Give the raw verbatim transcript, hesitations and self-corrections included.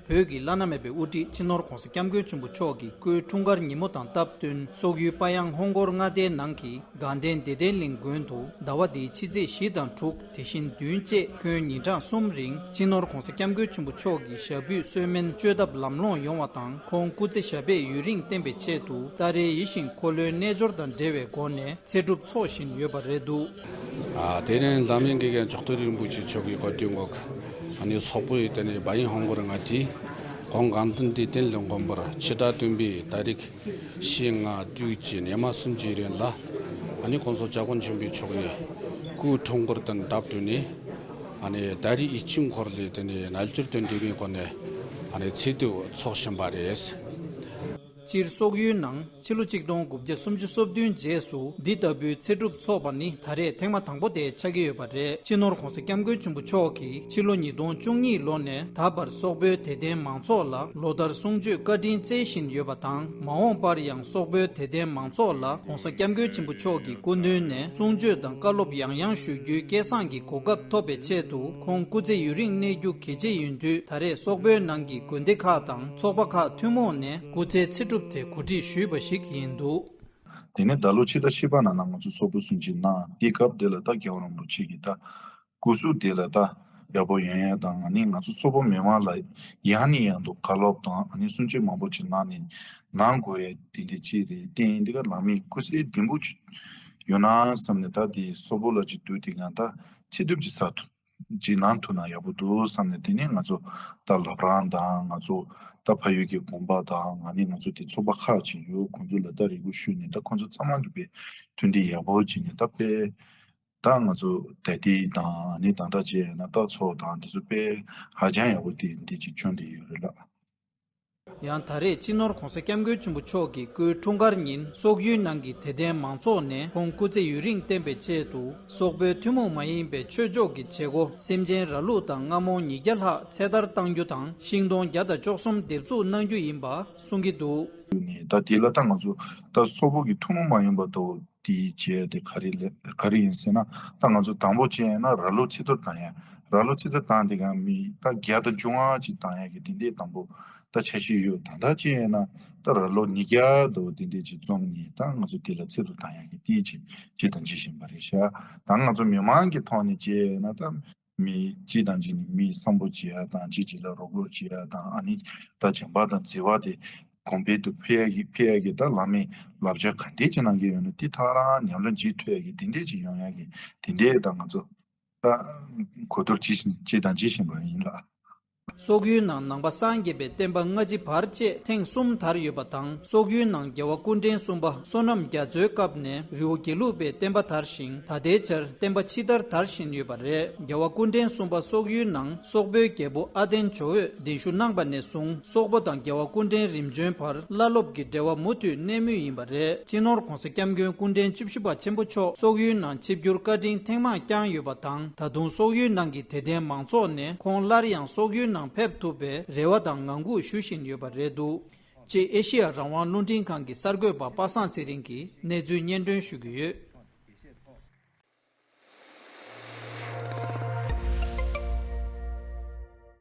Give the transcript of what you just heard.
བོད་ཀྱི་བླ་ན་མེད་པའི་དབུ་ཁྲིད་སྤྱི་ནོར་༧གོང་ས་༧སྐྱབས་མགོན་ཆེན་པོ་མཆོག་གི་སྐུའི་འཁྲུངས་སྐར་ཉིན་མོ་དང་སྟབས་བསྟུན། སོག་ཡུལ་པ་ཡང་ཧོང་སྒོར་མངའ་སྡེའི་ནང་གི་དགའ་ལྡན་བདེ་ལྡན་གླིང་དགོན་དུ་ཟླ་བ་འདིའི་ཕྱི་ཚེས་བཞི་དང་དྲུག་དེ་བཞིན་བདུན་བཅས་ཁྱོན་ཉིན་གྲངས་གསུམ་རིང་སྤྱི་ནོར་༧གོང་ས་༧སྐྱབས་མགོན་ཆེན་པོ་མཆོག་གི་ཞབས་པུས་གསོལ་སྨན་བཅོས་ཐབས་ལམ་ལྷོང་ཡོང་བ་དང་། ཁོང་སྐུ་ཚེ་ཞབས་པད་ཡུན་རིང་བརྟན་པའི་ཆེད་དུ་ཏཱ་རེ་ཡིད་བཞིན་འཁོར་ལོའི་རྣལ་འབྱོར་དང་འབྲེལ་བའི་སྒོ་ནས་ཚེ་སྒྲུབ་འཚོགས་བཞིན་ཡོད་པ་རེད་འདུག། ཨ། དེ་རིང་བླ་སྨན་དགེ་རྒན་མཆོག་སྤྲུལ་རིན་པོ་ཆེ་མཆོག་གིས་གོ་སྒྲིག་འོག་ཨ་ནི་སོག་པོའི་དེ་ནས་བ་ཡན་ཧོང་སྒོར་མངའ་སྡེའི་གོང་དགའ་ལྡན་བདེ་ལྡན་གླིང་དགོན་པར་ཕྱི་དྲོ་སྟོན་པའི་ཏ་རིག་བཞི་ལྔ་དྲུག་བཅས་ཉི་མ་གསུམ་གྱི་རིང་ལ་ཨ་ནི་༧གོང་ས་༧སྐྱབས་མགོན་ཆེན་པོ་མཆོག་གི་སྐུའི་འཁྲུངས་སྐར་དང་སྟབས་བསྟུན་ནས་ཨ་ནི་ཏཱ་རེ་ཡིད་བཞིན་འཁོར་ལོའི་དེ་ནས་རྣལ་འབྱོར་དང་འབྲེལ་བའི་སྒོ་ནས་ཨ་ནི་ཚེ་སྒྲུབ་འཚོགས་བཞིན་པ་རེད། སྤྱིར་སོག་ཡུལ་ནང་ཕྱི་ལོ་ཆིག་སྟོང་དགུ་བརྒྱ་སུམ་ཅུ་སོ་བདུན་རྗེས་སུ་འདི་ལྟ་བུའི་ཚེ་སྒྲུབ་འཚོགས་པ་ནི་ད་རེས་ཐེངས་མ་དང་པོ་དེ་ཆགས་ཀྱི་ཡོད་པ་རེད། སྤྱི་ནོར་༧གོང་ས་༧སྐྱབས་མགོན་ཆེན་པོ་མཆོག་གིས་ཕྱི་ལོ་ཉིས་སྟོང་བཅུ་གཉིས་ལོ་ནས་ད་བར་སོག་པོའི་དད་ལྡན་མང་ཚོགས་ལ་ལོ་ལྟར་གསུང་ཆོས་བཀའ་དྲིན་སྩལ་བཞིན་ཡོད་པ་དང་། མ་འོངས་པར་ཡང་སོག་པོའི་དད་ལྡན་མང་ཚོགས་ལ་༧གོང་ས་༧སྐྱབས་མགོན་ཆེན་པོ་མཆོག་གི་སྐུ་མདུན་ནས་གསུང་ཆོས་དང་བཀའ་སློབ་ཡང་ཡང་ཞུ་རྒྱུའི་སྐལ་བཟང་གི་གོ་སྐབས་ཐོབ་པའི་ཆེད་དུ་ཁོང་སྐུ་ཚེ་ཡུན་རིང་གནས་རྒྱུ་གལ་ཆེ་ཡིན་དུས། ད་རེས་སོག་པོའི་ནང་གི་དགོན་སྡེ་ཁག་དང་ཚོགས་པ་ཁག་ཐུན་མོང་ནས་སྐུ་ཚེའི་ཚེ་སྒྲུབ་དེ་གོ་སྒྲིག་ཞུས་པ་ཞིག་ཡིན་འདུག། དེ་ནས་ད་ལོ་ཕྱི་ཟླ་བཞི་པ་ནང་ན་ང་ཚོ་སོག་པོ་གསུང་ཆོས་གནང་། དེའི་སྐབས་དེ་ལ་ད་རྒྱལ་བ་རིན་པོ་ཆེ་གི་ད་སྐུ་གཟུགས་དེ་ལ་ད་ཡག་པོ་ཡོང་ཡ་དང་། ཨ་ནི་ང་ཚོ་སོག་པོ་མི་མང་ལ་ཡང་ནས་ཡང་དུ་བཀའ་སློབ་དང་ཨ་ནི་གསུང་ཆོས་མང་པོ་ཅིག་གནང་ནས་གནང་དགོས་ཡ་དེ་འདྲ་ཅིག་རེད། དེ་ཡིན་དུས་ཀ་བླ་མའི་སྐུ་ཚེ་བརྟན་པོ་ཅིག་ཡོང་ན་བསམ་ནས། ད་དེ་སོག་པོ་ལ་ཅིག་འདུག་དེ་གང་ད་ཚེ་སྒྲུབ་ཅིག་ཚར་ཐུབ་ཅིག་གནང་ཐུབ་ན་ཡག་པོ་འདུག་བསམ་ནས། དེ་ནས་ང་ཚོ་ད་བླ་བྲང་དང་ང་ཚོ་ད་ཕ་ཡུལ་གྱི་དགོན་པ་དང་། ཨ་ནི་ང་ཚོ་དེ་ཚོགས་པ་ཁག་ཅིག་ཡོད། ཁོང་ཚོ་ལ་ད་རེ་སྐུལ་ཞུས་ནས། ད་ཁོང་ཚོ་ཚང་མ་གི་དཔེ་མཐུན་སྒྲིལ་ཡག་པོ་བྱས་ནས་ད་དཔེ་ད་ང་ཚོ་དད་ལྡན་དང་། ཨ་ནི་ད་ལྟ་བྱས་ན་ད་ཚོགས་དང་དེ་ཚོ་དཔེ་ཧ་ཅང་ཡག་པོ་དེ་འདི་ཅིག་བྱུང་བསྡད་ཡོད་རེད་ལགས། ཡང་ད་རེས་སྤྱི་ནོར་༧གོང་ས་༧སྐྱབས་མགོན་ཆེན་པོ་མཆོག་གི་སྐུའི་འཁྲུངས་སྐར་ཉིན། སོག་ཡུལ་ནང་གི་དད་ལྡན་མང་ཚོགས་ནས་ཁོང་སྐུ་ཚེ་ཡུན་རིང་བརྟན་པའི་ཆེད་དུ་སོག་པོའི་ཐུན་མོང་མ་ཡིན་པའི་ཆོས་ཕྱོགས་ཀྱི་བྱེད་སྒོ། སེམས་ཅན་ར་ལུག་དང་རྔ་མོང་ཉིས་བརྒྱ་ལྷག་ཚེ་ཐར་གཏང་རྒྱུ་དང་། ཤིང་སྡོང་བརྒྱ་དང་བཅུ་གསུམ་འདེབས་འཛུགས་གནང་རྒྱུ་ཡིན་པ་གསུང་གི་འདུག། ནས་ད་དེ་ལ་ད་ང་ཚོ་ད་སོག་པོ་གི་ཐུན་མོང་མ་ཡིན་པ་ལྟ་བུ་དེ་བྱས་དེ་ག་རེ་ལས་ག་རེ་ཡིན་ཟེར་ན། ད་ང་ཚོ་དང་པོ་བྱས་ན་ར་ལུག་ཚེ་ཐར་གཏང་ཡ། ར་ལུག་ཚེ་ཐར་གཏང་དེ་ག་མི་ད་བརྒྱ་དང་བཅོ་ལྔ་ཅིག་གཏང་ཡ་གི་དེ་འདྲའི་དང་པོ་ད་འཆར་གཞི་ཡོད། ད་ལྟ་བྱས་ན་ད་ར་ལུག་ཉིས་བརྒྱ་ལྟ་བུ་དེ་འདྲའི་ཅིག་འཛོམས་ནས་ད་ང་ཚོ་དེ་ལ་ཚེ་ཐར་གཏང་ཡ་གི་དེ་ཅིག་བྱེད་དང་བྱེད་བཞིན་པ་རེད་ཤག། ད་ང་ཚོ་མི་མང་གི་ཐོག་ནས་བྱས་ན་ད། མི་གཅིག་དང་གཅིག་ནི་མི་བསམ་བློ་བྱེད་ཡ་དང་། གཅིག་གཅིག་ལ་རོགས་རོགས་བྱེད་ཡ་དང་། ཨ་ནི་ད་བྱམས་པ་དང་བརྩེ་བ་དེ་གོང་འཕེལ་དུ་འཕེལ་ཡ་གི་འཕེལ་ཡ་གི་ད་བླ་མའི་བསླབ་བྱ་ག་འདྲས་ཅིག་གནང་གི་ཡོད་ན་དེ་ཐག་རང་ཉམས་ལེན་བྱེད་ཐུབ་ཡ་གི་དེ་འདྲས་ཅིག་ཡོང་ཡ་གི་དེ་འདྲས་ད་ང་ཚོ་ད་གོ་བསྡུར་བྱེད་བཞིན་བྱེད་དང་བྱེད་བཞིན་པ་ཡིན་ལགས། སོག་ཡུལ་ནང་ནང་པ་སངས་རྒྱས་པའི་བསྟན་པ་སྔ་ཕྱི་བར་བཅས་ཐེངས་གསུམ་དར་ཡོད་པ་དང་། སོག་ཡུལ་ནང་རྒྱལ་བ་སྐུ་ཕྲེང་གསུམ་པ་བསོད་ནམས་རྒྱ་མཚོའི་སྐབས་ནས་རི་བོ་དགེ་ལུགས་པའི་བསྟན་པ་དར་ཞིང་། ད་ལྟའི་ཆར་བསྟན་པ་ཕྱི་དར་དར་བཞིན་ཡོད་པ་རེད། རྒྱལ་བ་སྐུ་ཕྲེང་གསུམ་པ་སོག་ཡུལ་ནང་སོག་པོའི་རྒྱལ་པོ་ཨ་ཏན་ཇོ་བོས་གདན་ཞུ་གནང་པ་ནས་བཟུང་། སོག་པོ་དང་རྒྱལ་བ་སྐུ་ཕྲེང་རིམ་བྱོན་བར་བླ་སློབ་ཀྱི་འབྲེལ་བ་མུ་མཐུད་གནས་མུས་ཡིན་པ་རེད། སྤྱི་ནོར་༧གོང་ས་༧སྐྱབས་མགོན་སྐུ་ཕྲེང་བཅུ་བཞི་པ་ཆེན་པོ་མཆོག་སོག་ཡུལ་ནང་ཆིབས་བསྒྱུར་བཀའ་དྲིན་ཐེངས་མང་བསྐྱངས་ཡོད་པ་དང་། ད་དུང་སོག་ཡུལ་ནང་གི་དད་ལྡན་མང་ཚོགས་ནས་ཁོང་སླར་ཡང་སོག་ཡུལ་ནང་ཕེབས་ཐུབ་པའི་རེ་བ་དང་ངང་སྒུག་ཞུ་བཞིན་ཡོད་པ་རེད་འདུག། ཅེས་ཨེ་ཤེ་ཡ་རང་དབང་རླུང་འཕྲིན་ཁང་གི་གསར་འགོད་པ་པ་སངས་ཚེ་རིང་གིས་གནས་ཚུལ་སྙན་སྒྲོན་ཞུ་གི་ཡོད།